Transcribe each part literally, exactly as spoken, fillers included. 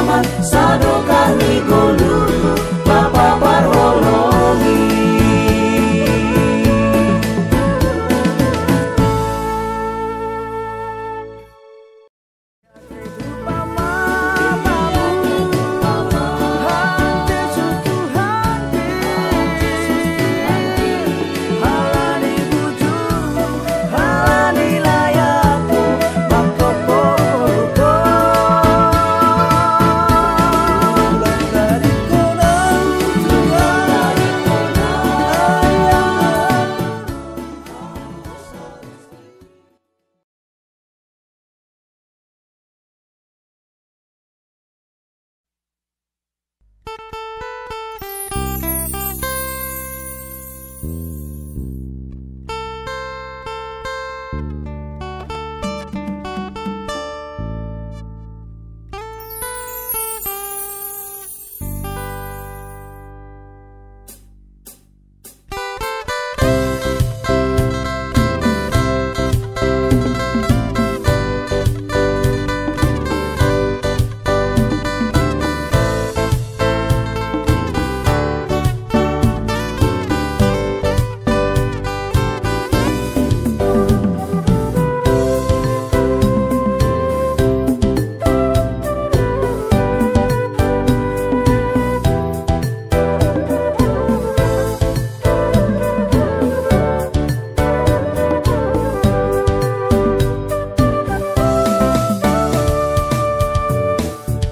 Sadokah ni goluhku, Bapa parholongi.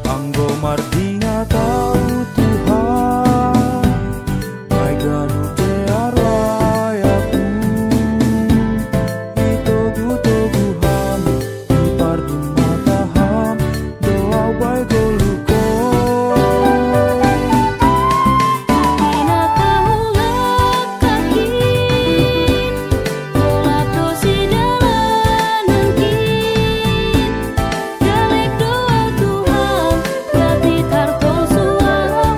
Anggo mardingat ahu Tuhan, mai ganup pe arwah ahu, itogu-togu Ham, ipardumanta Ham do ahu bahen goluhkon. Di na tahu langkah in, olat do sidalan nangkin. Galek do ahu Tuhan, gati tarpongsu ahu,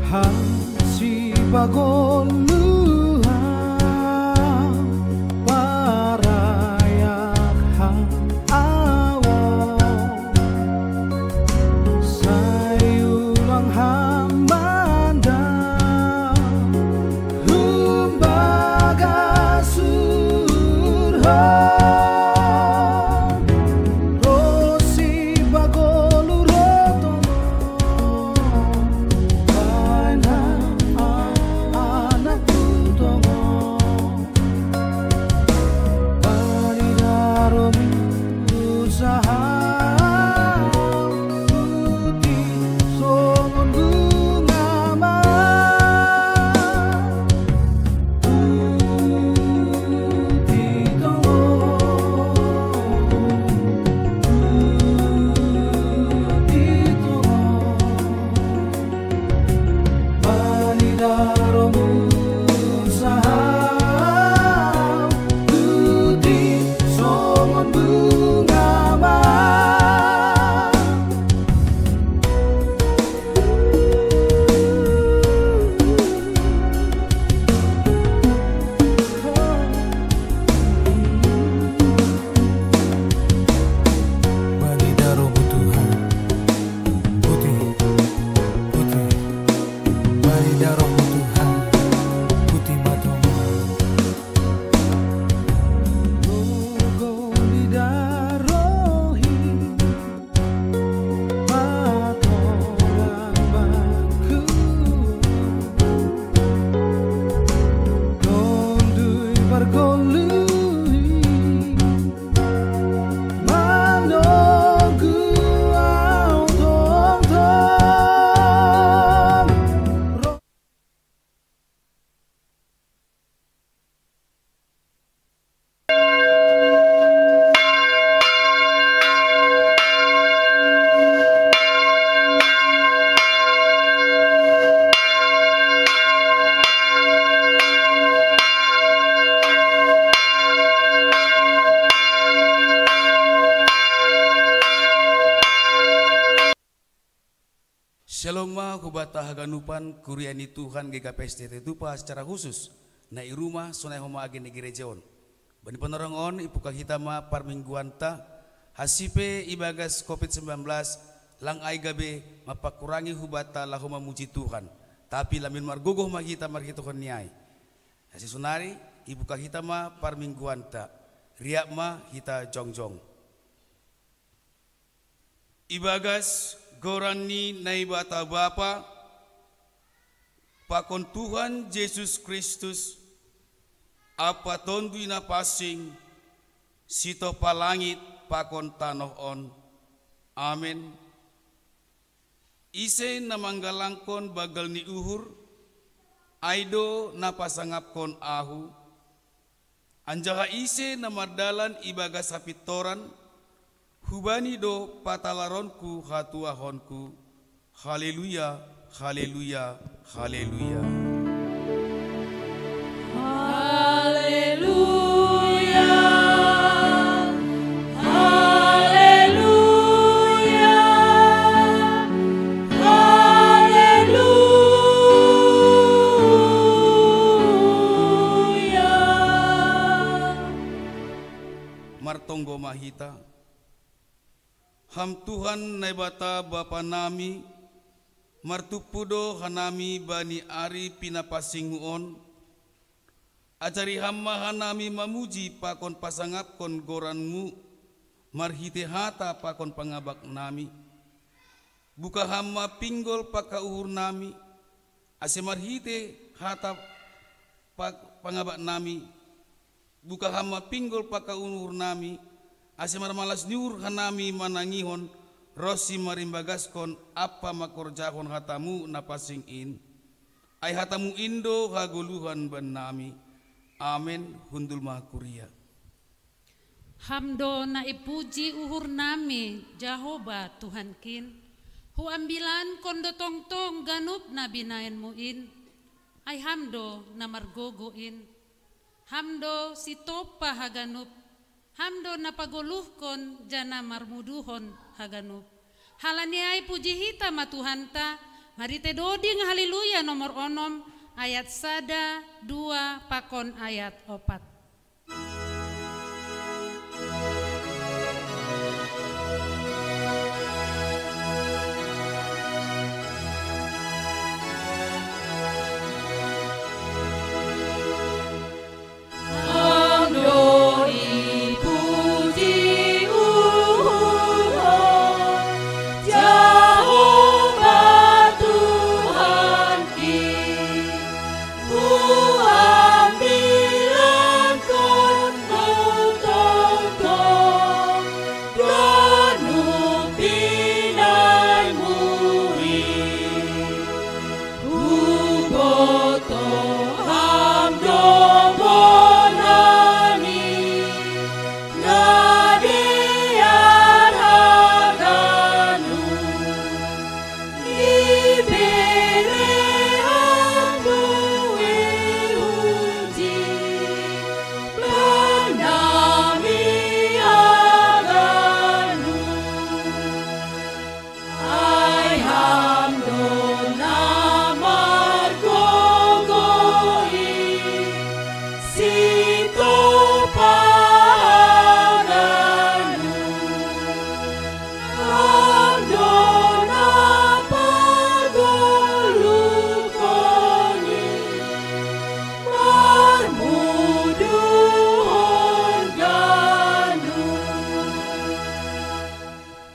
Hasipagoluhan, parayak han awo, sayulang han bandam, humbaga surhon, rosi bagolu roto, bain han anak tutongo. Bani daromu usaha puti songon bunga ma. Puti tongo, puti tongo. Bani daromu usaha puti songon bunga ma. Bani daromu Tuhan, puti, puti. Bani daromu Tuhan, puti ma tongo. Gogo ni darohi patorang bangku, tondui pargoluhi manogu au tongtong. Shalom ma hubata haganupan kuria ni Tuhan G K P S T Tetupa secara khusus, na i rumah sonai homa age ni gereja on. Bani panorang on, ipuka hita ma parmingguanta, hasipe ibagas covid sembilan belas, lang ai gabe mampakurangi hubata laho mamuji Tuhan, tapi lambin margogoh ma hita marhitehon ni ai. Hasisonari, ipuka hita ma parmingguanta, riap ma hita jongjong. Ibagas goran ni Naibata Bapa, pakon Tuhan Jesus Kristus, ampa Tonduy Napansing, sitopa langit pakon tanoh on. Amen. Ise na manggalangkon banggal ni uhur, ai do na pasangapkon ahu, anjaha ise na mardalan ibagas hapintoran, hubani do patalaronku hatuahonku. Haleluya, haleluya, haleluya. Haleluya, haleluya, haleluya. Martonggo ma hita. Ham Tuhan Naibata Bapa nami, martumpu do hanami bani ari pinapansingmu on, ajari Ham ma hanami mamuji pakon pasangapkon goranmu, marhite hata pakon pangabak nami. Buka Ham ma pinggol pakka uhur nami, ase marhite hata pa-, pangabak nami, buka Ham ma pinggol pakka uhur nami, ase marmalas ni uhur hanami manangihon, ronsi marimbagaskon ampa mangkorjahon hatamu na pansing in. Ai hatamu in do hagoluhan bannami. Amen. Hundul ma kuria. Ham do na ipuji uhur nami, Jahowa Tuhankin. Huambilankon do tongtong ganup na binahenmu in. Ai Ham do na margogo in. Ham do sitompa haganup. Ham do na pagoluhkon janah marmuduhon haganup. Halani ai puji hita ma Tuhanta, marhite doding Haleluya nomor onom, ayat sada, dua, pakon ayat opat.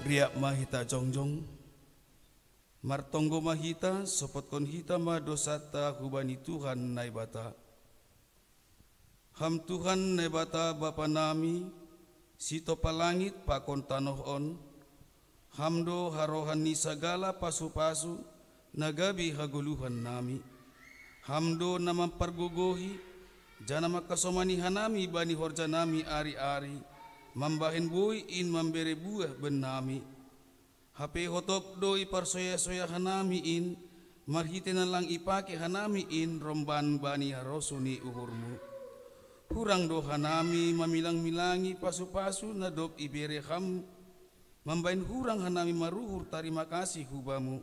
Riap ma hita jongjong. Martonggo ma hita, sopotkon hita ma dosanta hubani Tuhan Naibata. Ham Tuhan Naibata Bapa nami, sitompa langit pakon tanoh on, Ham do harohan ni sagala pasu-pasu na gabe hagoluhan nami. Ham do na mampargogohi, janah mangkasomani hanami bani horja nami ari-ari, mambahen boi in mambere buah bennami. Hape hotop do iparsoya-soya hanami in, marhite na lang ipake hanami in romban bani harosuh ni uhurmu. Hurang do hanami mamilang-milangi pasu-pasu na dob ibere Ham, mambahen hurang hanami maruhur tarima kasih hu Bamu.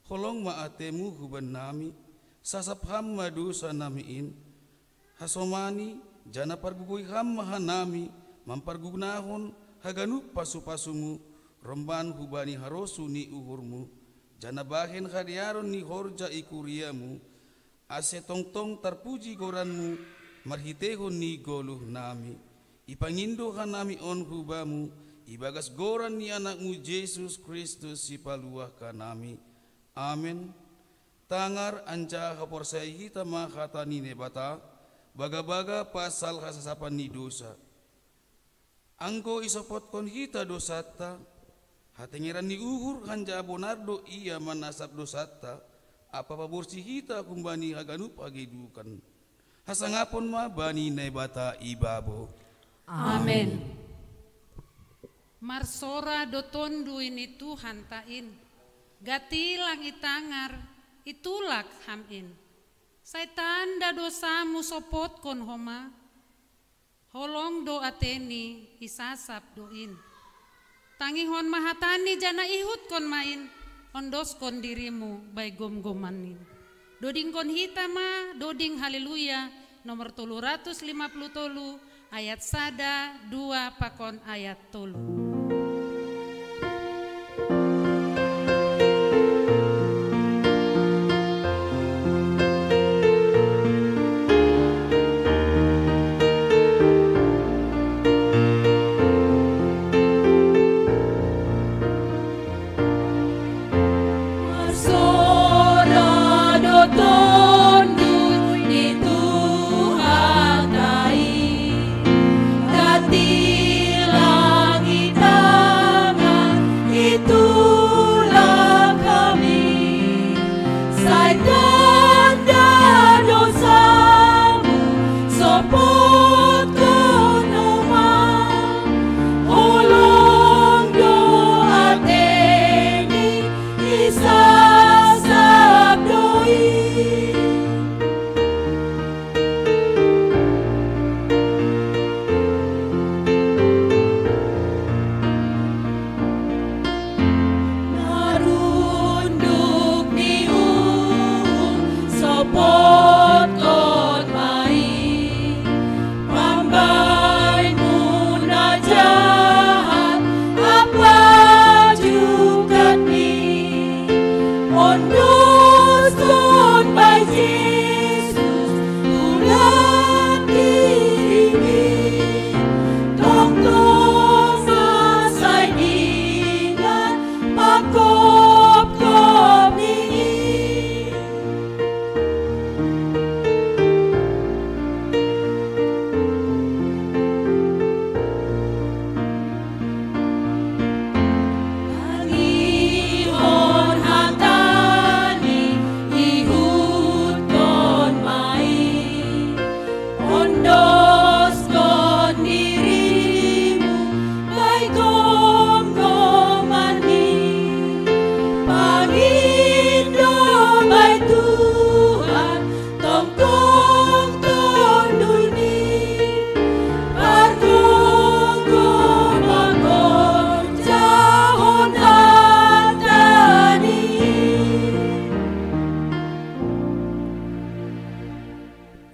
Holong ma atemu hubannami, sasap Ham ma dousa nami in, hasomani, janah pargugoi Ham ma hanami, mampargunahon haganup pasu-pasumu, romban hubani harosuh ni uhurmu, janah bahen hadearon ni horja i kuriamu, ase tongtong tarpuji goranmu, marhiteihon ni goluh nami. Ipangindo hanami on hu Bamu, ibagas goran ni Anakmu Jesus Kristus Sipaluah hanami. Amen. Tangar anjaha porsayai hita ma hata ni Naibata, baga-baga pasal hasasapan ni dousa. Anggo isopotkon hita dousanta, hatengeran ni uhur hanjaha bonar do Ia manasap dousanta, ampa paborsih hita humbani haganup hagedukan. Hasangapon ma bani Naibata ibabo. Amen. Marsora do Tonduy ni Tuhanta in, gati lang itangar, itulak Ham in. Sai tanda dousamu sopotkon homa, holong do ateni, isasap do in. Tangihon ma hatani janah ihutkon ma in, ondoskon dirimu bai gomgoman in. Dodingkon hita ma doding Haleluya nomor tolu ratus lima puluh tolu, Ayat sada, dua pakon ayat tolu.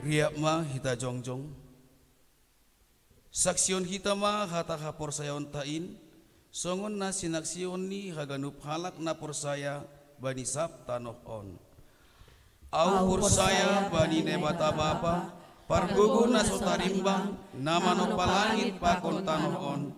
Riap ma hita jongjong. Saksihon hita ma hata haporsayaonta in, songon na sinaksion ni haganup halak na porsaya bani sab tanoh on. Ahu porsaya bani Naibata Bapa, pargogoh na so tarimbang, na manompa langit pakon tanoh on.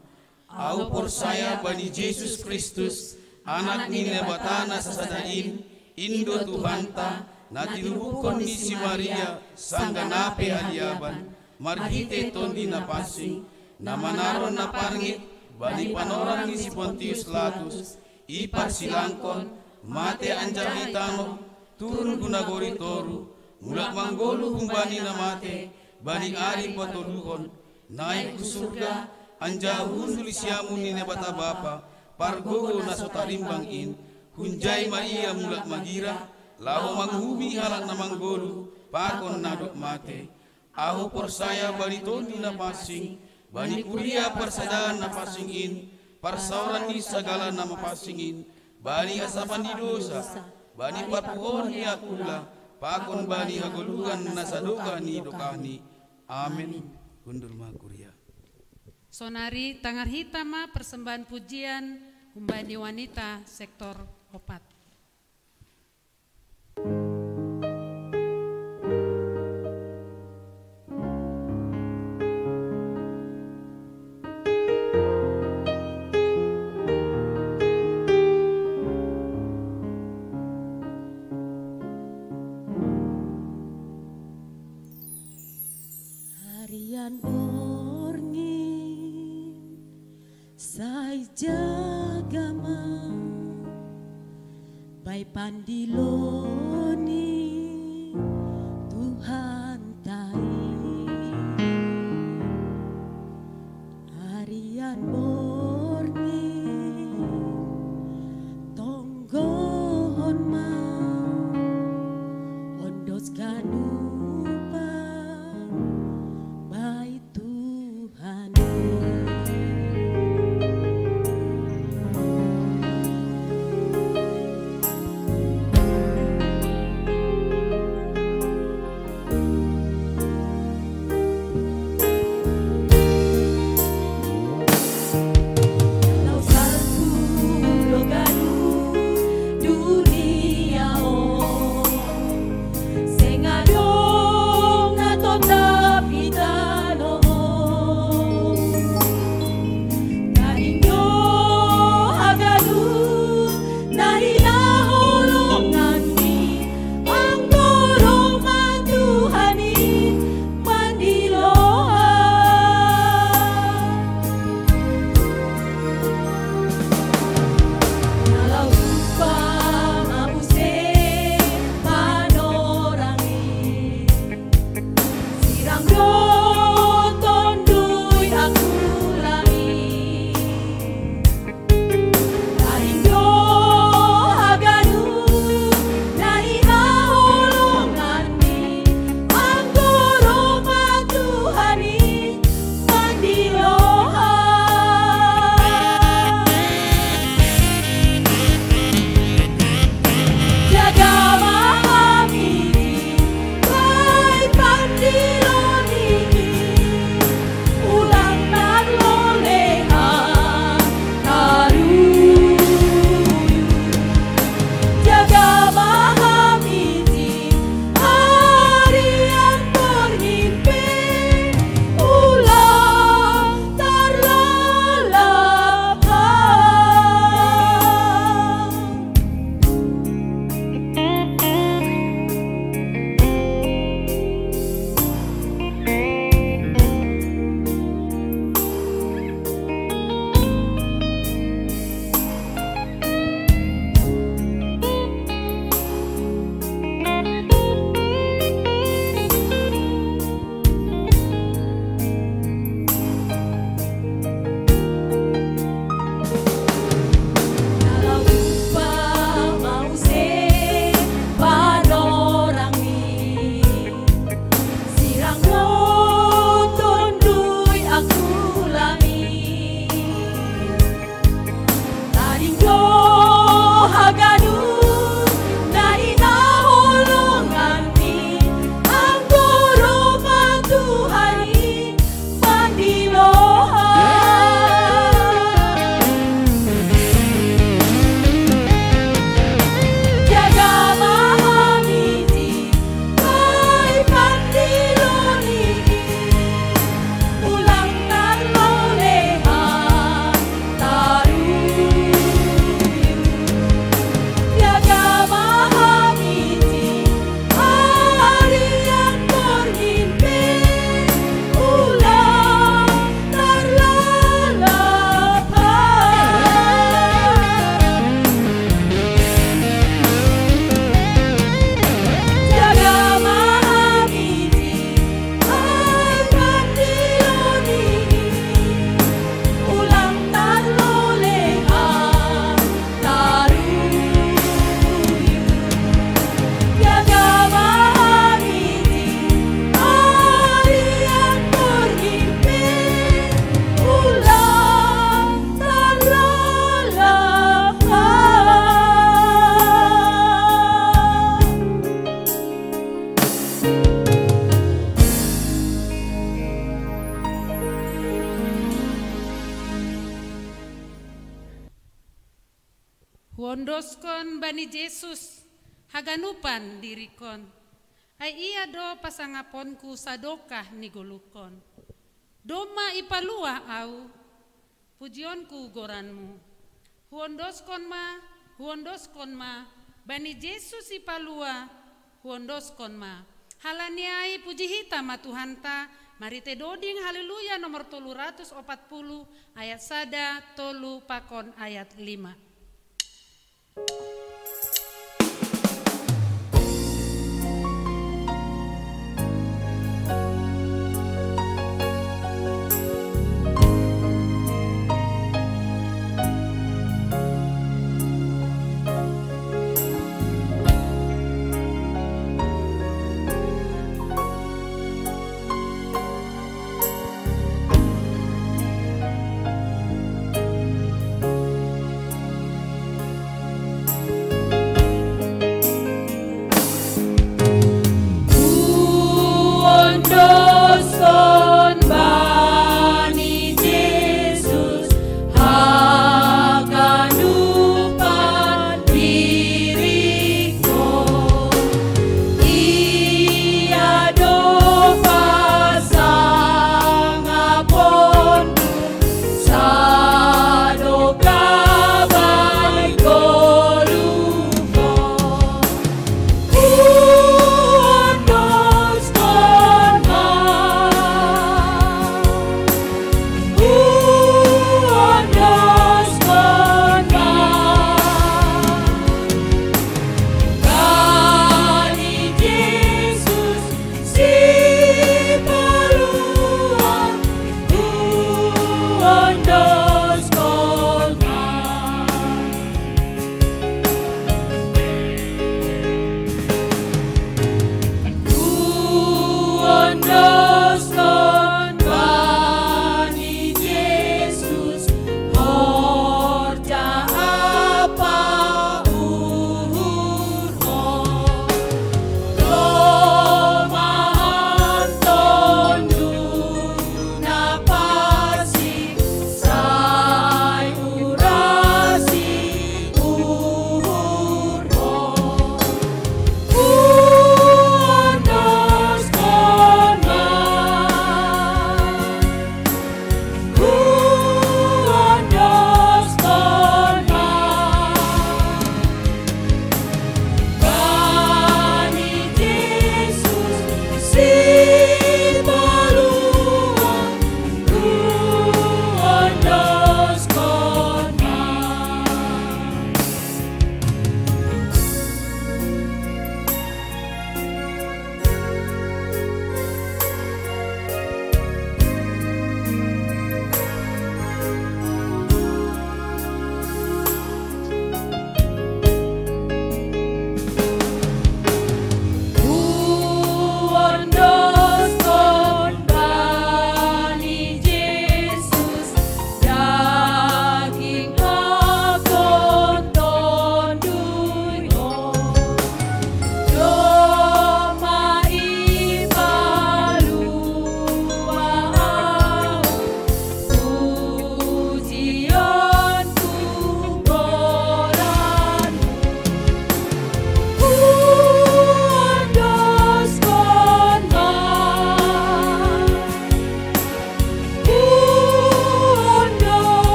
Ahu porsaya bani Jesus Kristus, Anak ni Naibata na sasada in, in do Tuhanta, na tinubuhkon ni si Maria, sanggah na pe haliaban, marhitei Tondi Napansing, na manaron na parngit, bani panorang ni si Pontius Latus, iparsilangkon, mate anjaha i tanoh, turun hu nagori toruh, mulak manggoluh humbani na mate, bani ari patoluhon, naik hu surga, anjaha hundul di siamun ni Naibata Bapa, pargogoh na so tarimbang in, hunjai ma Ia mulak magira, laho manguhumi halak na manggoluh, pakon na dob mate. Ahu porsaya bani Tondi Napansing, bani kuria parsadaan na pansing in, parsaoran ni sagala na mapansing in, bani hasapan ni dosa, bani parpuhoon ni angkula, pakon bani hagoluhan na sadokah ni dokahni. Amen. Hundul ma kuria. Sonari tangar hita ma persembahan pujian humbani wanita sektor opat. Arian borngin sai jaga ma, bahen pandilo ni Tuhanta i. Arian borngin tonggohon ma, ondos ganupan bahen Tuhan. Ondoskon bani Jesus haganupan dirikon. Ai ia do pasangaponku sadokah nigoluhkon. Domma ipaluah au, pujionku goranmu. Huondoskon ma, huondoskon ma, bani Jesus ipaluah, huondoskon ma. Halani ai puji hita ma Tuhanta, marite doding Haleluya nomor tolu ratus opat puluh ayat sada, tolu pakon ayat lima.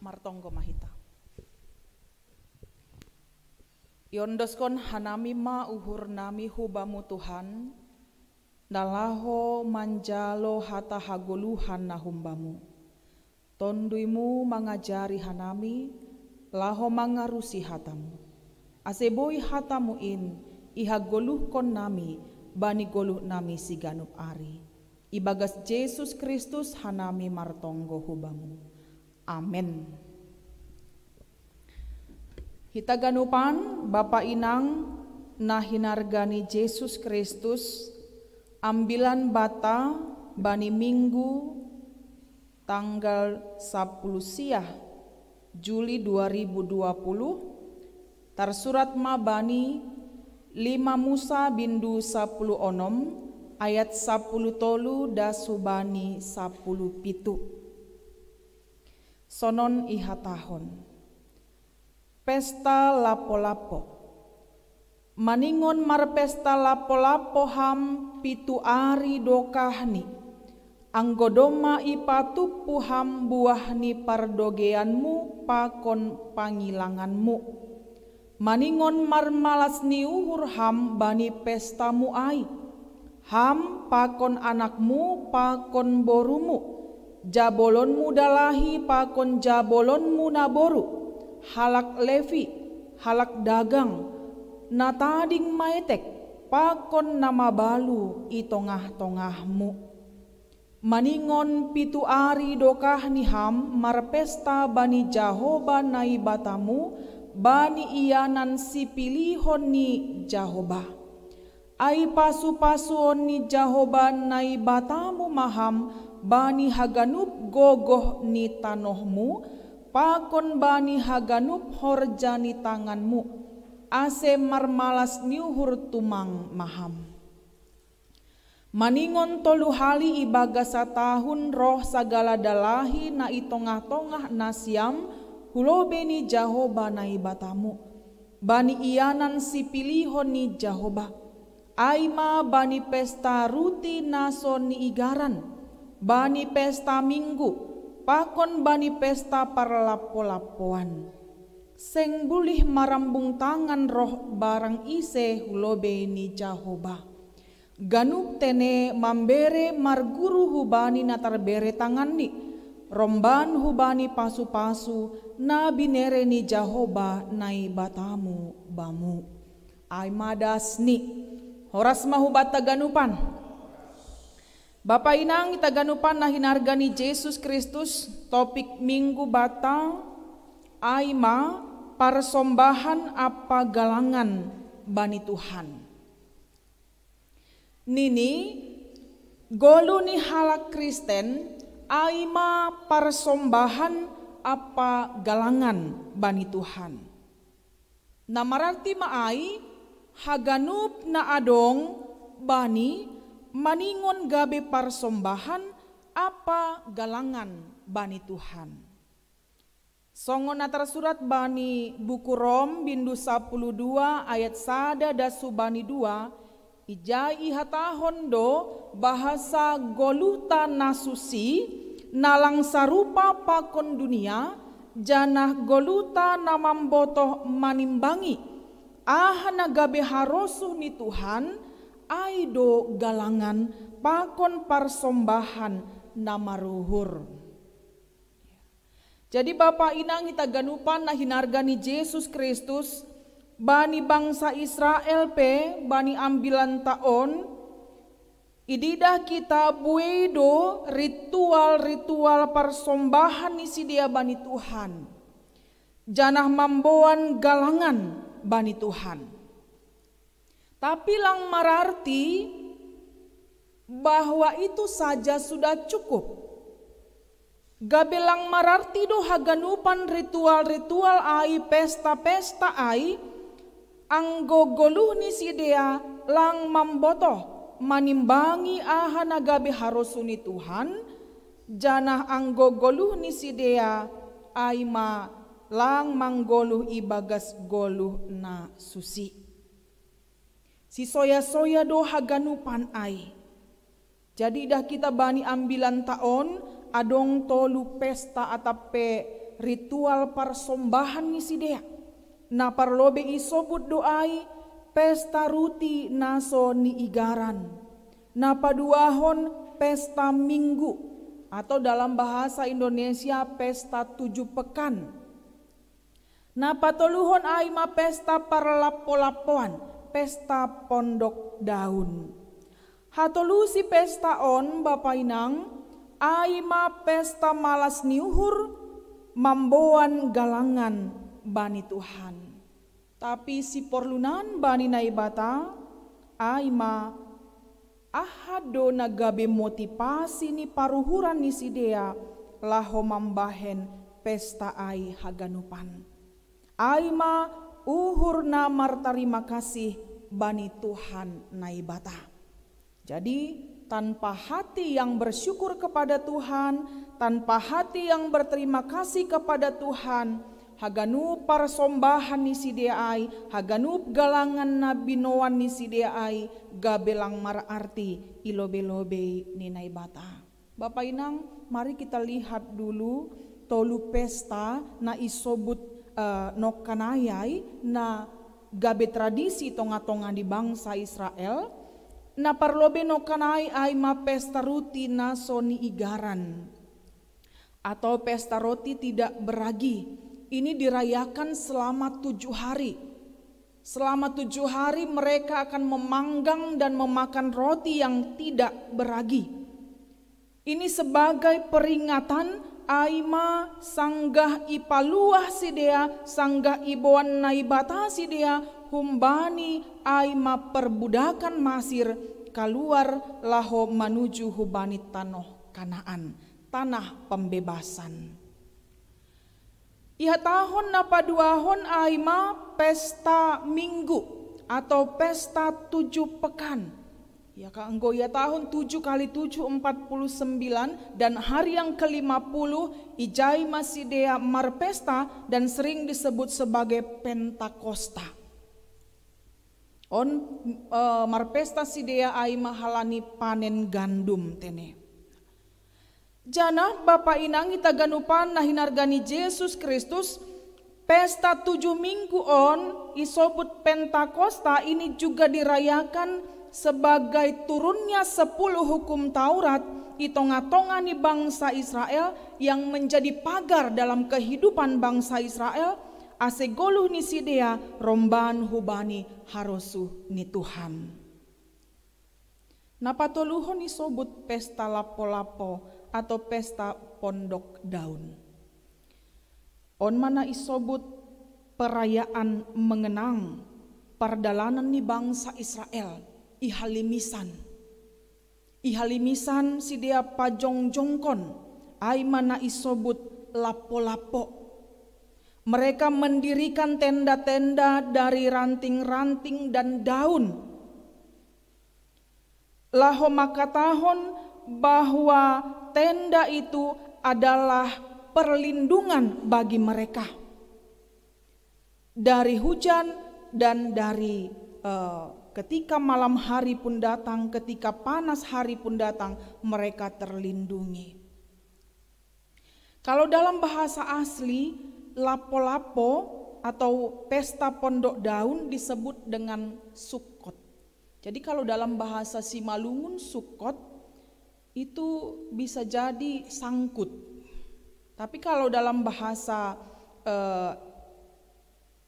Martonggo ma hita. Iondoskon hanami ma uhur nami hu Bamu Tuhan, na laho manjalo hata hagoluhan na humbamu. Tonduimu mangajari hanami, laho mangarusi hatamu. Ase boi hatamu in, ihagoluhkon nami, bani goluh nami siganup ari. Ibagas Jesus Kristus hanami martonggo hu Bamu. Amen. Hita ganupan, Bapa Inang, na hinarga ni Jesus Kristus, Ambilan bata bani Minggu tanggal sapuluh siah Juli dua ribu dua puluh, tarsurat ma bani lima Musa bindu sapuluh onom ayat sapuluh tolu dasu bani sapuluh pitu. Sonon ihatahon. Pesta lapo-lapo. Maningon marpesta lapo-lapo ham pitu ari dokahni, anggo domma ipatumpu ham buah ni pardogeanmu pakon pangilanganmu. Maningon marmalas ni uhur ham bani pestamu ai, ham pakon anakmu pakon borumu, jabolonmu dalahi pakon jabolonmu naboru, halak Levi, halak dagang, na tading maetek pakon na mabalu i tongah-tongahmu. Maningon pitu ari dokahni ham marpesta bani Jahoba Naibatamu, bani ianan sipilihon ni Jahoba. Ai pasu-pasuon ni Jahoba Naibatamu ma ham bani haganup gogoh ni tanohmu, pakon bani haganup horja ni tanganmu, ase marmalas ni uhur tumang ma ham. Maningon tolu hali ibagas satahun roh sagala dalahi na i tongah-tongah nasiam hu lobei ni Jahoba Naibatamu, bani ianan sipilihon ni Jahoba, ai ma bani pesta ruti na so niigaran, bani pesta Minggu, pakon bani pesta parlappo-lappoan. Seng bulih marambung tangan roh barang ise hu lobei ni Jahoba. Ganup tene mambere marguru hubani na tarbere tanganni, romban hubani pasu-pasu na binere ni Jahoba Naibatamu bamu. Ai ma dasni. Horas ma hubanta ganupan. Bapa inang i taganupan na hinarga ni Jesus Kristus, topik Minggu banta ai ma parsombahan ampa galangan bani Tuhan. Nini, goluh ni halak Kristen ai ma parsombahan ampa galangan bani Tuhan. Na mararti ma ai haganup na adong bani maningon gabe parsombahan ampa galangan bani Tuhan. Songon na tarsurat bani buku Rom bindu sapuluh dua ayat sada dasu bani dua, ijai ihatahon do bahasa goluhta na susi, na lang sarupa pakon dunia, janah goluhta na mambotoh manimbangi, aha na gabe harosuh ni Tuhan, ai do galangan pakon parsombahan na maruhur. Jadi bapa inang hita ganupan na hinarga ni Jesus Kristus, bani bangsa Israel pe bani ambilanta on, ididah kita buei do ritual-ritual parsombahan ni sidea bani Tuhan, janah mamboan galangan bani Tuhan. Tapi lang mararti bahwa itu saja sudah cukup. Gabe lang mararti do haganupan ritual-ritual ai, pesta-pesta ai, anggo goluh ni sidea lang mambotoh manimbangi aha na gabe harosuh ni Tuhan, janah anggo goluh ni sidea ai ma lang manggoluh ibagas goluh na susi. Sisoya-soya do haganupan ai. Jadi idah kita bani ambilanta on, adong tolu pesta atap pe ritual parsombahan ni sidea. Na parlobei isobut do ai pesta ruti na so niigaran. Na paduahon pesta Minggu, atau dalam bahasa Indonesia pesta tujuh pekan. Na patoluhon ai ma pesta parlampo-lampoan, pesta pondok daun. Hatolusi pesta on, bapa inang, ai ma pesta malas ni uhur, mamboan galangan bani Tuhan. Tapi siporlunan bani Naibata, ai ma Aha do na gabe motipasi ni paruhuran ni sidea laho mambahen pesta ai haganupan? Ai ma uhur na martarima kasih bani Tuhan Naibata. Jadi, tanpa hati yang bersyukur kepada Tuhan, tanpa hati yang berterima kasih kepada Tuhan, haganup parsombahan ni sidea ai, haganup galangan na binoan ni sidea ai, gabe lang mararti i lobei-lobei ni Naibata. Bapa inang, mari kita lihat dulu tolu pesta na isobut uh, nongkanai ai na gabe tradisi tonga-tonga di bangsa Israel. Na parlobei nongkanai ai ma pesta ruti na so niigaran atau pesta roti tidak beragi. Ini dirayakan selama tujuh hari. Selama tujuh hari mereka akan memanggang dan memakan roti yang tidak beragi. Ini sebagai peringatan ai ma sanggah ipaluah sidea, sanggah iboan Naibata sidea humbani ai ma perbudakan Masir, kaluar laho manuju hubani tanoh Kanaan, tanah pembebasan. Ihatahon na paduahon ai ma pesta Minggu atau pesta tujuh pekan. Ya, anggo ihatahon tujuh kali tujuh, empat puluh sembilan, dan hari yang kelima puluh ijai ma sidea marpesta dan sering disebut sebagai Pentakosta. On uh, marpesta sidea ai ma halani panen gandum tene. Janah bapa inang ita ganupan na hinarga ni Jesus Kristus, pesta tujuh minggu on isobut Pentakosta ini juga dirayakan sebagai turunnya sepuluh hukum Taurat i tonga-tonga ni bangsa Israel yang menjadi pagar dalam kehidupan bangsa Israel, ase goluh ni sidea romban hubani harosuh ni Tuhan. Na patoluhon isobut pesta lapo-lapo atau pesta pondok daun. On ma na isobut perayaan mengenang pardalanan ni bangsa Israel i halimisan. I halimisan sidea pajongjongkon ai ma na isobut lapo-lapo. Mereka mendirikan tenda-tenda dari ranting-ranting dan daun. Laho mangkatahon bahwa tenda itu adalah perlindungan bagi mereka dari hujan dan dari uh, ketika malam hari pun datang, ketika panas hari pun datang, mereka terlindungi. Kalau dalam bahasa asli, lapo-lapo atau pesta pondok daun disebut dengan Sukkot. Jadi kalau dalam bahasa Simalungun, Sukkot itu bisa jadi sangkut. Tapi kalau dalam bahasa eh,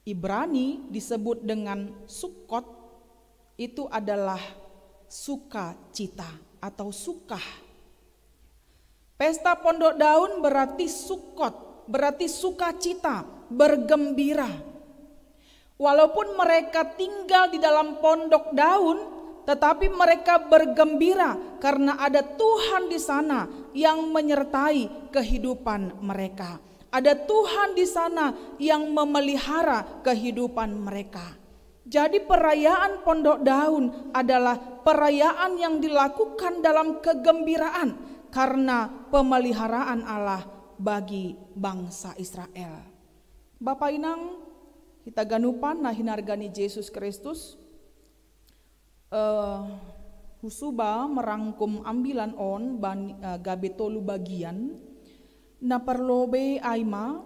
Ibrani disebut dengan Sukkot, itu adalah sukacita atau sukah. Pesta pondok daun berarti Sukkot, berarti sukacita, bergembira. Walaupun mereka tinggal di dalam pondok daun, tetapi mereka bergembira karena ada Tuhan di sana yang menyertai kehidupan mereka. Ada Tuhan di sana yang memelihara kehidupan mereka. Jadi perayaan pondok daun adalah perayaan yang dilakukan dalam kegembiraan karena pemeliharaan Allah bagi bangsa Israel. Bapa inang, kita ganupan na hinarga ni Jesus Kristus, uh, husuba merangkum ambilan on ban, uh, gabe tolu bagian, na parlobei ai ma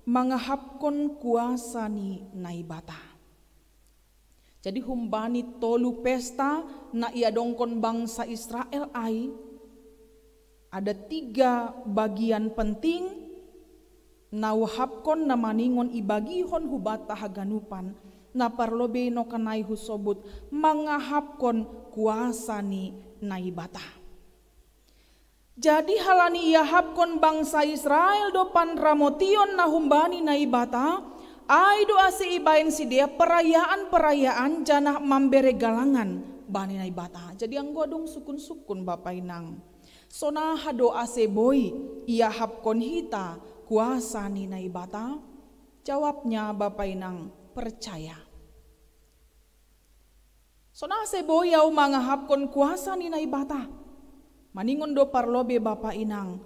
mangahapkon kuasa ni Naibata. Jadi humbani tolu pesta na iadongkon bangsa Israel ai, ada tiga bagian penting na uhapkon na maningon ibagihon hubata haganupan, na parlobei nokanai husobut mangahapkon kuasa ni Naibata. Jadi halani iahapkon bangsa Israel do panramotion na humbani Naibata, ai do ase ibaen sidea perayaan-perayaan janah mambere galangan bani Naibata. Jadi anggo adong sukun-sukun, Bapa Inang, sonaha do ase boi iahapkon hita kuasa ni Naibata? Jawabnya, Bapa Inang, percaya. Sonaha ase boi au mangahapkon kuasa ni Naibata? Maningon do parlobe, Bapa Inang,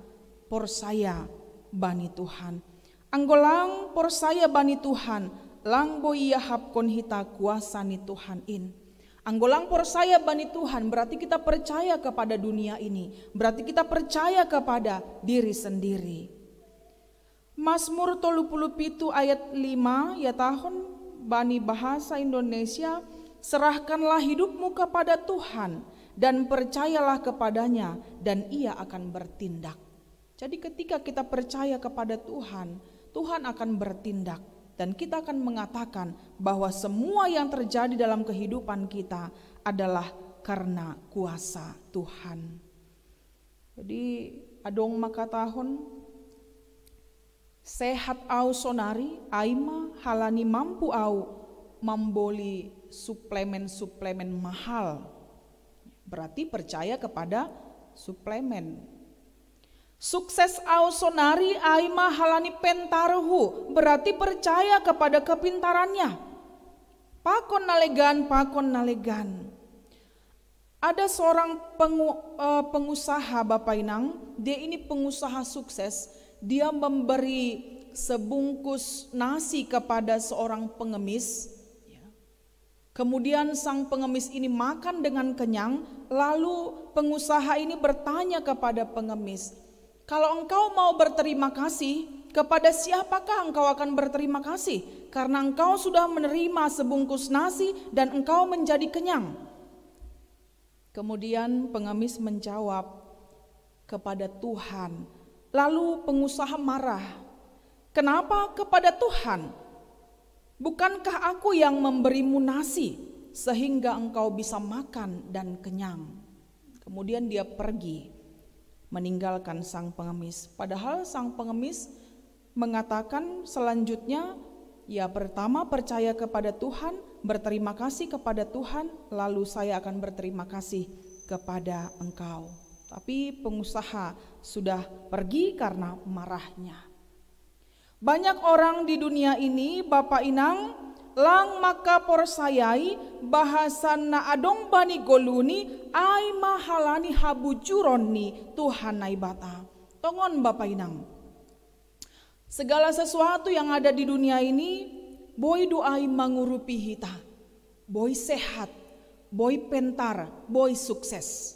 porsaya bani Tuhan. Anggo lang porsaya bani Tuhan, lang boi iahapkon hita kuasa ni Tuhan in. Anggo lang porsaya bani Tuhan, berarti kita percaya kepada dunia ini, berarti kita percaya kepada diri sendiri. Mazmur tolu puluh pitu ayat lima, ihatahon bani bahasa Indonesia, "Serahkanlah hidupmu kepada Tuhan dan percayalah kepada-Nya, dan Ia akan bertindak." Jadi ketika kita percaya kepada Tuhan, Tuhan akan bertindak dan kita akan mengatakan bahwa semua yang terjadi dalam kehidupan kita adalah karena kuasa Tuhan. Jadi adong mangkatahon, "Sehat au sonari, ai ma halani mampu au mamboli suplemen-suplemen mahal." Berarti percaya kepada suplemen. "Sukses au sonari, ai ma halani pentarhu." Berarti percaya kepada kepintarannya. Pakon na legan, pakon na legan. Ada seorang pengu- eh, pengusaha, Bapa Inang, dia ini pengusaha sukses. Dia memberi sebungkus nasi kepada seorang pengemis. Ya. Kemudian sang pengemis ini makan dengan kenyang, lalu pengusaha ini bertanya kepada pengemis, "Kalau engkau mau berterima kasih, kepada siapakah engkau akan berterima kasih? Karena engkau sudah menerima sebungkus nasi dan engkau menjadi kenyang." Kemudian pengemis menjawab, "Kepada Tuhan." Lalu pengusaha marah, "Kenapa kepada Tuhan? Bukankah aku yang memberimu nasi sehingga engkau bisa makan dan kenyang?" Kemudian dia pergi, meninggalkan sang pengemis. Padahal sang pengemis mengatakan selanjutnya, "Ya, pertama percaya kepada Tuhan, berterima kasih kepada Tuhan, lalu saya akan berterima kasih kepada engkau." Tapi pengusaha sudah pergi karena marahnya. Banyak orang di dunia ini, Bapa Inang, lang mangkaporsayai bahasan na adong bani goluhni, ai ma halani habujuron ni Tuhan Naibata. Tongon, Bapa Inang, segala sesuatu yang ada di dunia ini boi do ai mangurupi hita, boi sehat, boi pentar, boi sukses.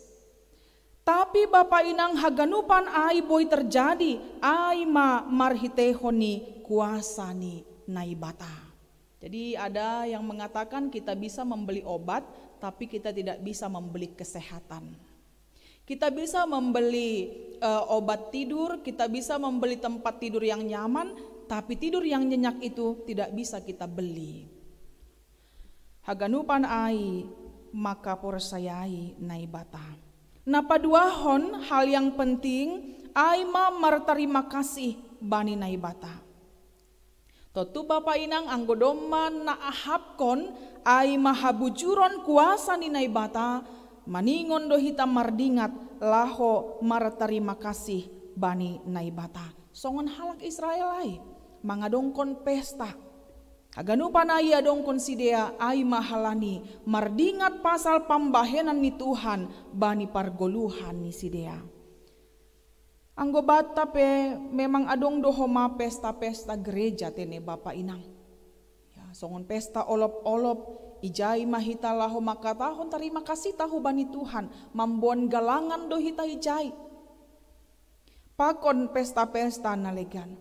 Tapi Bapa Inang, haganupan ai boi terjadi, ai ma marhiteihon ni kuasa ni Naibata. Jadi ada yang mengatakan kita bisa membeli obat, tapi kita tidak bisa membeli kesehatan. Kita bisa membeli eh, obat tidur, kita bisa membeli tempat tidur yang nyaman, tapi tidur yang nyenyak itu tidak bisa kita beli. Haganupan ai mangkaporsayai Naibata. Na paduahon, hal yang penting, ai ma martarima kasih bani Naibata. Tontu Bapa Inang, anggo domma na ahapkon, ai ma habujuron kuasa ni Naibata, maningon do hita mardingat laho martarima kasih bani Naibata. Songon halak Israel ai, mangadongkon pesta. Haganupan ai iadongkon sidea, ai ma halani mardingat pasal pambahenan ni Tuhan bani pargoluhan ni sidea. Anggo banta pe memang adong do homa pesta-pesta gereja, tene Bapa Inang. Ya, songon pesta olop-olop, ijai ma hita laho mangkatahon tarima kasihta hubani Tuhan, mamboan galangan do hita ijai. Pakon pesta-pesta na legan.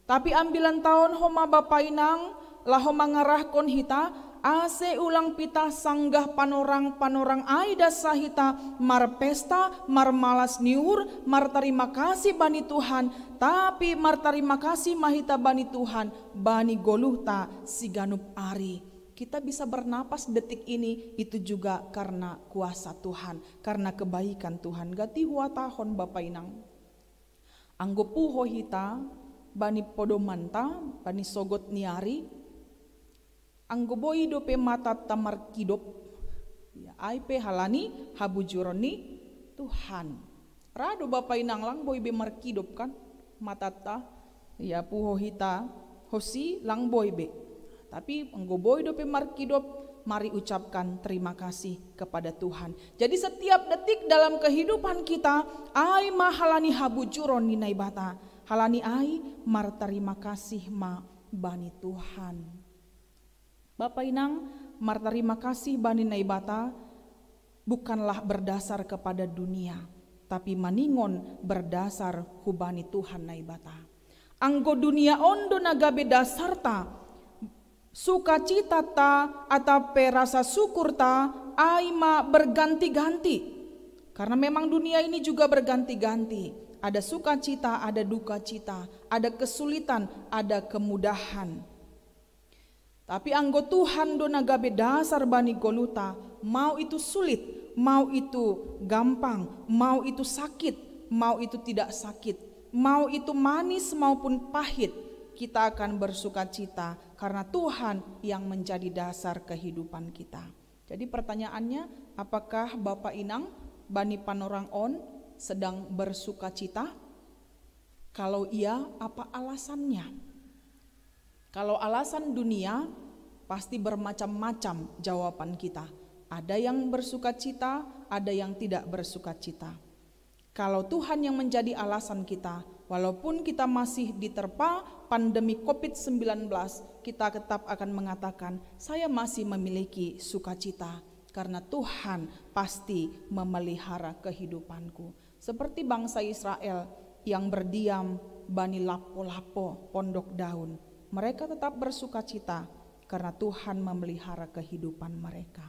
Tapi ambilan taon homa Bapa Inang, laho mangarahkon hita, ase ulang pitah sanggah panorang-panorang ai das hita marpesta, marmalas ni uhur, martarima kasih bani Tuhan, tapi martarima kasih ma hita bani Tuhan, bani goluhta siganup ari. Kita bisa bernapas detik ini, itu juga karena kuasa Tuhan, karena kebaikan Tuhan. Gati huhatahon, Bapa Inang, anggo puho hita bani podomanta, bani sogot ni ari, anggo boi dope matanta markidop, Ya, ai pe halani habujuron ni Tuhan. Ra do bapa inang, lang boi be markidop kan, matatta, ya, puho hita hosi lang boi be. Tapi anggo boi dope markidop, mari ucapkan terima kasih kepada Tuhan. Jadi setiap detik dalam kehidupan kita, ai ma halani habujuron ni Naibata. Halani ai martarima kasih ma bani Tuhan. Bapa inang, martarima kasih bani Naibata bukanlah berdasar kepada dunia, tapi maningon berdasar hubani Tuhan Naibata. Anggo dunia on do na gabe dasarta, sukacitata atau pe rasa syukurta ai ma berganti-ganti. Karena memang dunia ini juga berganti-ganti. Ada sukacita, ada duka cita, ada kesulitan, ada kemudahan. Tapi anggo Tuhan do na gabe dasar bani goluta, mau itu sulit, mau itu gampang, mau itu sakit, mau itu tidak sakit, mau itu manis maupun pahit, kita akan bersukacita karena Tuhan yang menjadi dasar kehidupan kita. Jadi pertanyaannya, apakah Bapa Inang bani panorang on sedang bersukacita? Kalau iya, apa alasannya? Kalau alasan dunia, pasti bermacam-macam jawaban kita. Ada yang bersukacita, ada yang tidak bersukacita. Kalau Tuhan yang menjadi alasan kita, walaupun kita masih diterpa pandemi covid sembilan belas, kita tetap akan mengatakan, "Saya masih memiliki sukacita, karena Tuhan pasti memelihara kehidupanku." Seperti bangsa Israel yang berdiam bani lapo-lapo pondok daun, mereka tetap bersukacita karena Tuhan memelihara kehidupan mereka.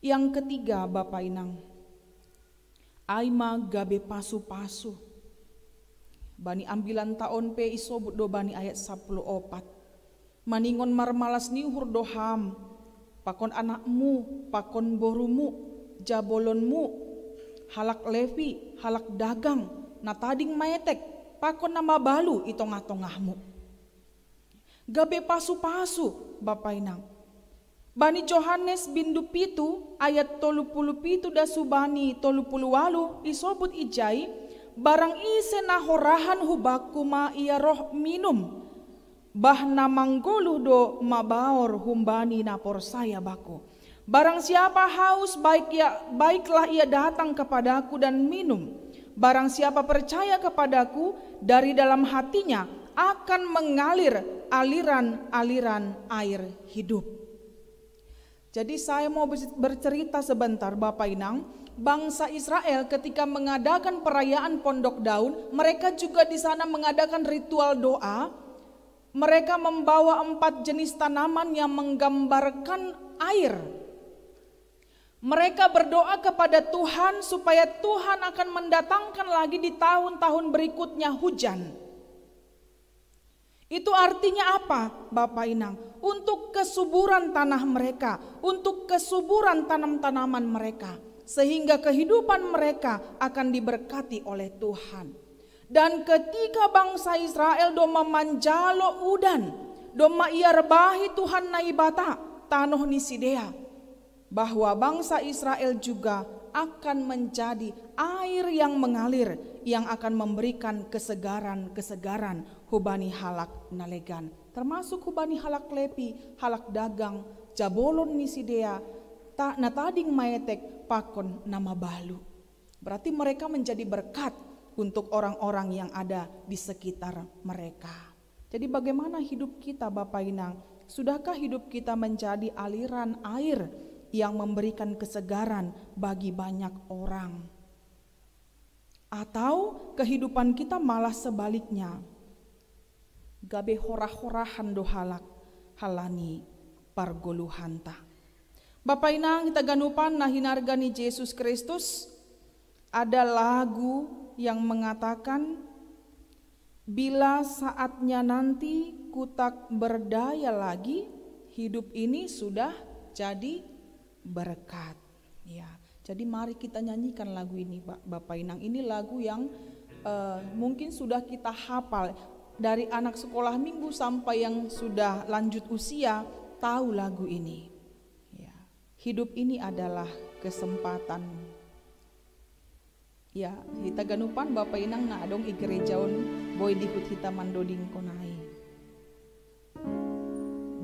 Yang ketiga, Bapa Inang, ai ma gabe pasu-pasu. Bani ambilan ta on pe isobut do bani ayat sapuluh opat. Maningon marmalas ni uhur do ham, pakon anakmu, pakon borumu, jabolonmu, halak Levi, halak dagang, na tading maetek, pakon na mabalu i tongah-tongahmu. Gabe pasu-pasu, Bapa Inang. Bani Johannes bindu pitu ayat tolu puluh pitu da subani tolu puluh walu isobut ijai, barang ise na horahan hubakku ma ia roh minum. Bah na manggoluh do mabaor humbani na porsaya bakku. Barang siapa haus, baik ia, baiklah ia datang kepadaku dan minum. Barang siapa percaya kepadaku, dari dalam hatinya akan mengalir aliran-aliran air hidup. Jadi saya mau bercerita sebentar, Bapak Inang. Bangsa Israel ketika mengadakan perayaan pondok daun, mereka juga di sana mengadakan ritual doa. Mereka membawa empat jenis tanaman yang menggambarkan air. Mereka berdoa kepada Tuhan supaya Tuhan akan mendatangkan lagi di tahun-tahun berikutnya hujan. Itu artinya apa, Bapak Inang? Untuk kesuburan tanah mereka, untuk kesuburan tanam-tanaman mereka, sehingga kehidupan mereka akan diberkati oleh Tuhan. Dan ketika bangsa Israel do mamanjalo udan, do maiarbahi Tuhan Naibata tanoh ni sidea, bahwa bangsa Israel juga akan menjadi air yang mengalir, yang akan memberikan kesegaran-kesegaran hubani halak na legan, termasuk hubani halak Levi, halak dagang, jabolon ni sidea, ta, na tading maetek pakon na mabalu. Berarti mereka menjadi berkat untuk orang-orang yang ada di sekitar mereka. Jadi bagaimana hidup kita, Bapak Inang? Sudahkah hidup kita menjadi aliran air yang memberikan kesegaran bagi banyak orang? Atau kehidupan kita malah sebaliknya, gabe horah-horahan do halak halani pargoluhanta? Bapak Inang, hita ganupan na hinarga ni Jesus Kristus, ada lagu yang mengatakan, "Bila saatnya nanti ku tak berdaya lagi, hidup ini sudah jadi berkat." Ya, jadi mari kita nyanyikan lagu ini, Ba-, Bapak Inang. Ini lagu yang, eh, mungkin sudah kita hafal. Dari anak sekolah minggu sampai yang sudah lanjut usia, tahu lagu ini. Ya. Hidup ini adalah kesempatan. Ya, hita ganupan bapa inang na adong i gereja on, boi dihut hita mandodingko nai.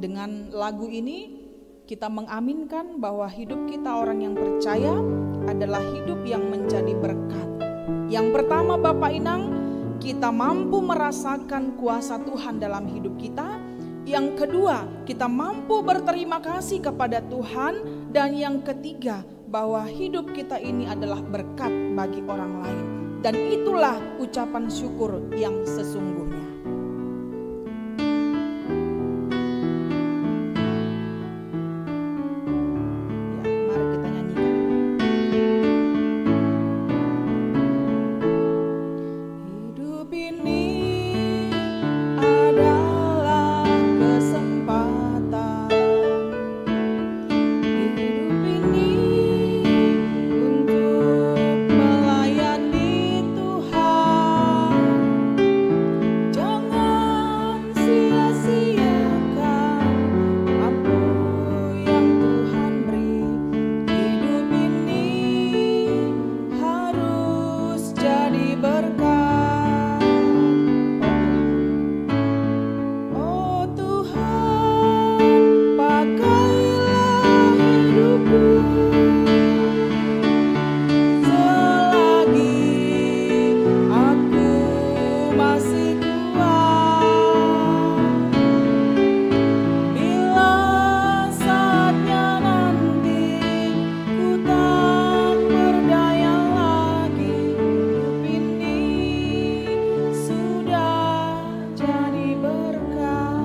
Dengan lagu ini, kita mengaminkan bahwa hidup kita orang yang percaya adalah hidup yang menjadi berkat. Yang pertama, bapa inang, kita mampu merasakan kuasa Tuhan dalam hidup kita. Yang kedua, kita mampu berterima kasih kepada Tuhan. Dan yang ketiga, bahwa hidup kita ini adalah berkat bagi orang lain. Dan itulah ucapan syukur yang sesungguhnya. Ya, mari kita nyanyikan. Hidup ini adalah kesempatan. Hidup ini untuk melayani Tuhan. Jangan sia-siakan apa yang Tuhan beri. Hidup ini harus jadi berkat. Oh Tuhan, pakailah hidupku selagi aku masih kuat. Bila saatnya nanti ku tak berdaya lagi, hidup ini sudah jadi berkat.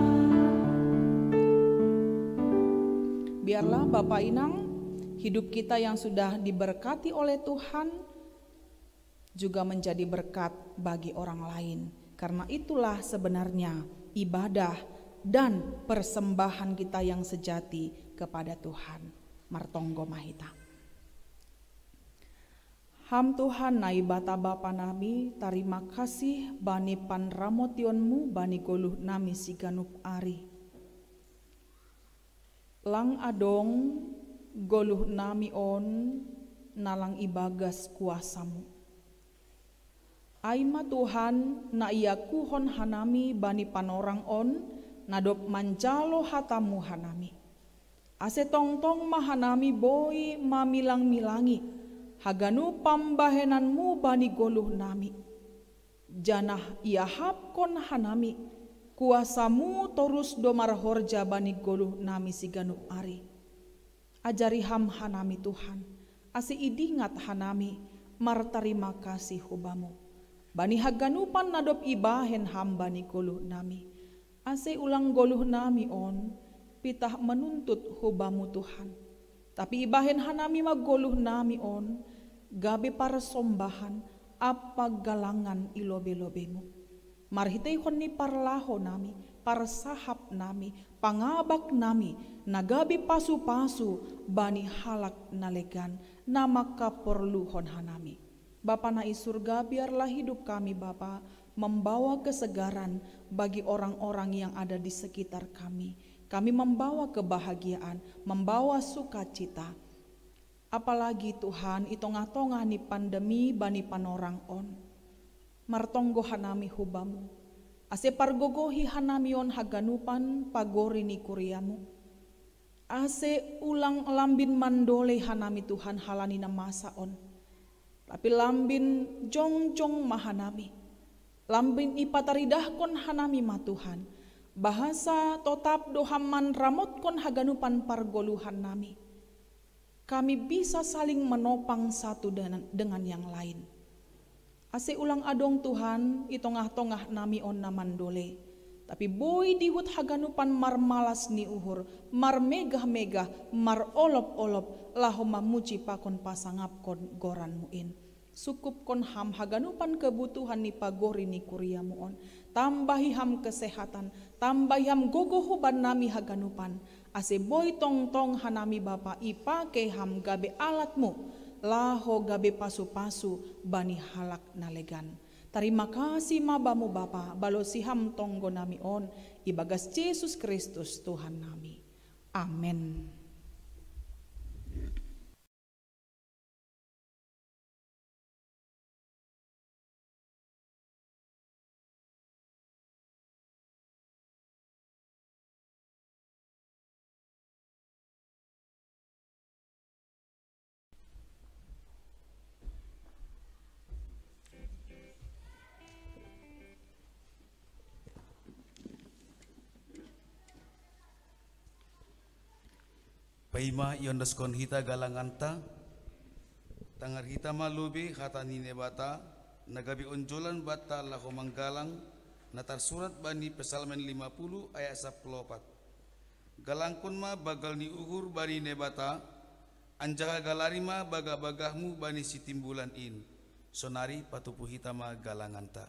Biarlah Bapa Inang, hidup kita yang sudah diberkati oleh Tuhan juga menjadi berkat bagi orang lain. Karena itulah sebenarnya ibadah dan persembahan kita yang sejati kepada Tuhan. Martonggo ma hita. Ham Tuhan Naibata Bapa nami, tarima kasih bani panramotionmu bani goluh nami siganup ari. Lang adong goluh nami on na lang ibagas kuasamu. Ai ma Tuhan na iakuhon hanami bani panorang on, na dob manjalo hatamu hanami. Ase tongtong ma hanami boi mamilang-milangi haganup pambahenanmu bani goluh nami. Janah iahapkon hanami, kuasamu torus do marhorja bani goluh nami siganup ari. Ajari ham hanami Tuhan, ase idingat hanami martarima kasih hu Bamu. Bani haganupan na dob ibahen ham bani goluh nami. Ase ulang goluh nami on pitah manuntut hu Bamu Tuhan. Tapi ibahen hanami ma goluh nami on gabe parsombahan ampa galangan i lobei-lobeimu. Marhiteihon ni parlaho nami, parsahap nami, pangabak nami, na gabe pasu-pasu bani halak na legan, na mangkaporluhon hanami. Bapa na i surga, biarlah hidup kami, Bapa, membawa kesegaran bagi orang-orang yang ada di sekitar kami. Kami membawa kebahagiaan, membawa sukacita. Apalagi Tuhan, i tongah-tongah ni pandemi bani panorang on. Martonggo hanami hu Bamu, ase pargogohi hanami on haganupan pagori ni kuriamu. Ase ulang lambin mandolei hanami Tuhan halani na masa on. Tapi lambin jongjong ma hanami. Lambin ipataridahkon hanami ma Tuhan, bahasa totap do Ham manramotkon haganupan pargoluhan nami. Kami bisa saling menopang satu dengan, dengan yang lain. Ase ulang adong Tuhan i tongah-tongah nami on na mandolei. Tapi boi dihut haganupan marmalas ni uhur, marmegah-megah, marolop-olop, laho mamuji pakon pasangapkon goranmu in. Sukupkon Ham haganupan kebutuhan ni pagori ni kuriamu on. Tambahi Ham kesehatan, tambahi Ham gogoh huban nami haganupan. Ase boi tongtong hanami Bapa ipake Ham gabe alatmu, laho gabe pasu-pasu bani halak na legan. Tarima kasih ma Bamu Bapa, balosi Ham tonggo nami on, ibagas Jesus Kristus Tuhan nami. Amen. Paima iondoskon hita galanganta, tangar hita ma lobei hata ni Naibata, na gabe onjolan banta laho manggalang, na tarsurat bani Psalmen lima puluh ayat sapuluh opat. Galangkon ma banggal ni uhur bani Naibata, anjaha galari ma bagah-bagahmu bani sitimbulan in. Sonari patupu hita ma galanganta.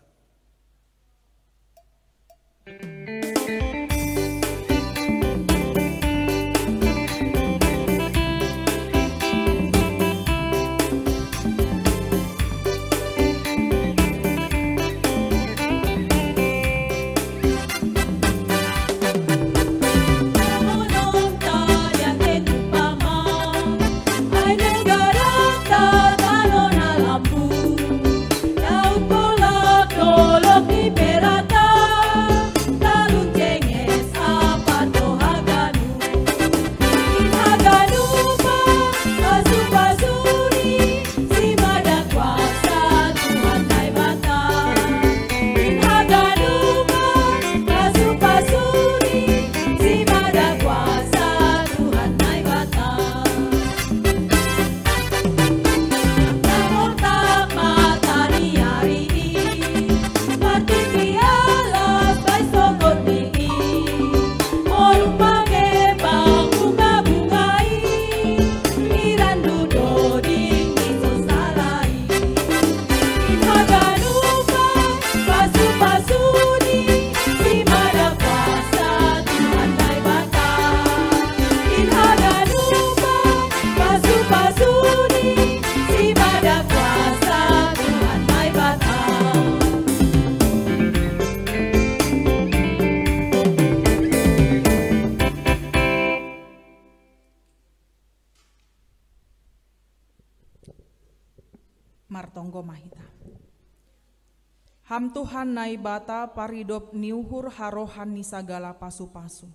Martonggo ma hita. Ham Tuhan Naibata, paridop ni uhur harohan ni sagala pasu-pasu.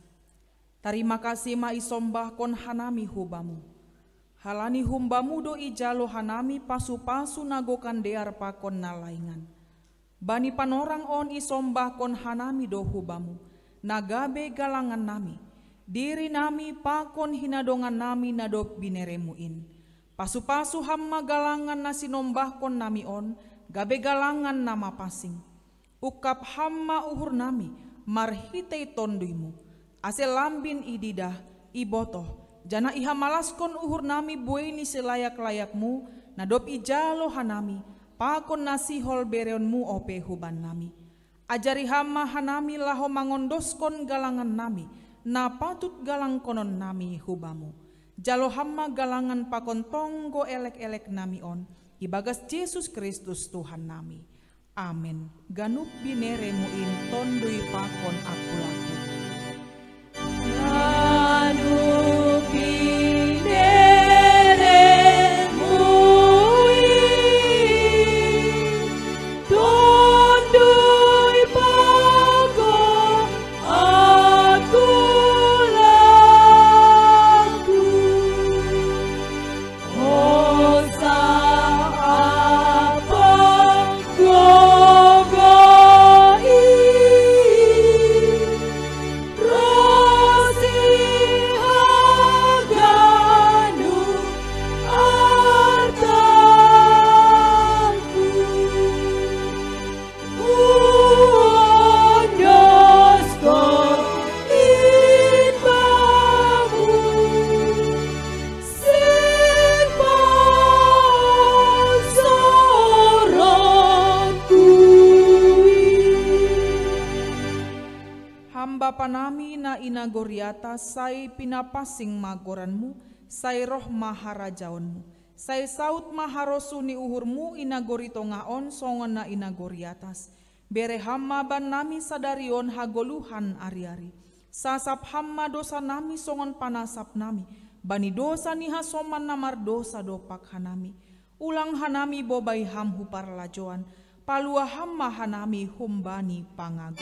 Tarima kasih ma isombahkon hanami hu Bamu. Halani hum Bamu do ijalo hanami pasu-pasu na gokan dear pakon na laingan. Bani panorang on isombahkon hanami do hu Bamu, na gabe galangannami, dirinami pakon hinadongannami na dob binereMu in. Pasu-pasu Ham ma galangan na sinombahkon nami on, gabe galangan na mapansing. Ungkap Ham ma uhurnami marhitei TonduyMu, ase lambin ididah, ibotoh, janah ihamalaskon uhurnami buei ni silayak-layakMu, na dob ijalo hanami, pakon na sihol bereonMu ope hubannami. Ajari Ham ma hanami laho mangondoskon galangannami, na patut galangkononnami hu Bamu. Jalo Ham ma galangan pakon tonggo elek-eleknami on, ibagas Jesus Kristus Tuhannami. Amen. Ganup binereMu in Tonduy pakon angkulaku. Ganup binereMu in Tonduy pakon angkulaku. Ham Bapa nami na i nagori atas, sai pinapansing ma goranMu, sai roh ma harajaonMu, sai saud ma harosuh ni uhurMu i nagori tongah on songon na i nagori atas. Bere Ham ma bannami sadari on hagoluhan ari-ari. Sasap Ham ma dosanami songon panasapnami bani dosa ni hasoman na mardosa dompak hanami. Ulang hanami bobai Ham hu parlajoan, palua Ham ma hanami humbani pangago.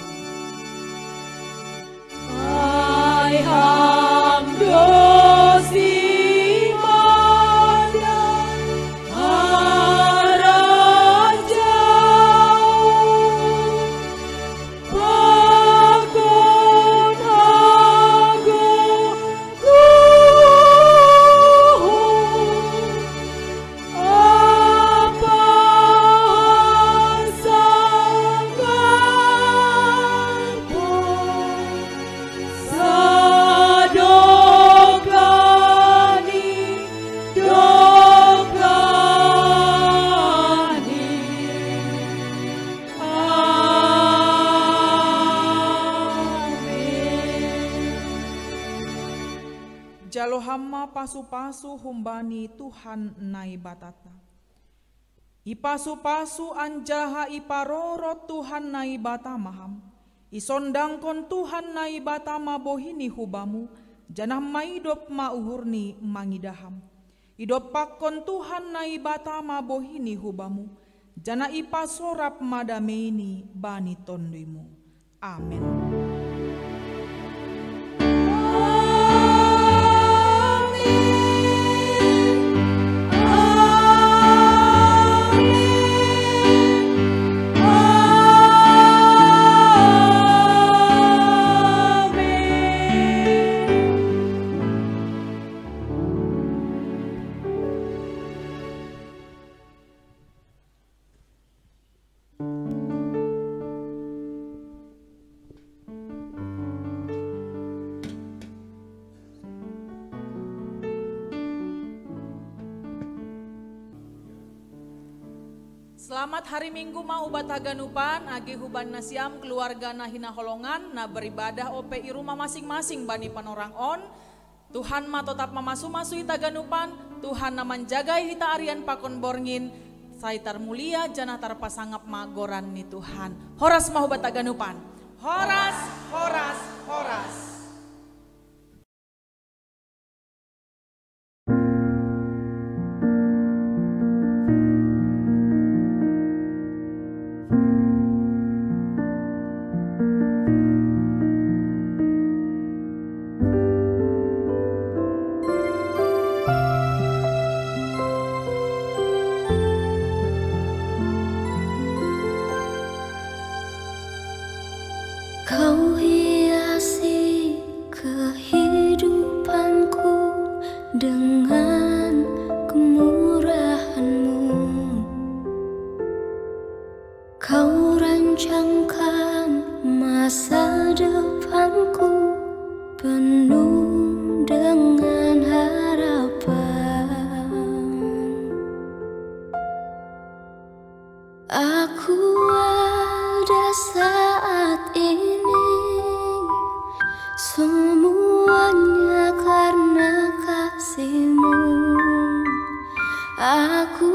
Ai Ham do simada harajaon, pakon hagogoon Hamma pasu-pasu humbani Tuhan Naibatata. Ipasu-pasu anjaha iparorot Tuhan Naibata maham. Isondangkon Tuhan Naibata mabohini hubamu, janah maidop ma uhurni mangidaham. Idompakkon Tuhan Naibata mabohini hubamu, janah ipasorap ma dameini bani tonduymu. Amin. Selamat hari Minggu ma ubat haganupan, age huban nasiam keluarga na hinaholongan, na beribadah ope i rumah masing-masing bani panorang on. Tuhan ma totap mamasu-masui taganupan, Tuhan na manjagai hita arian pakon borngin, sai tarmulia janah tarpasangap ma goran ni Tuhan. Horas ma hubat taganupan. Horas, horas, horas. Kau hiasi kehidupanku dengan kemurahanmu. Kau rancangkan masa depanku penuh dengan harapan. Aku ada saat ini, semuanya karena kasihmu. Aku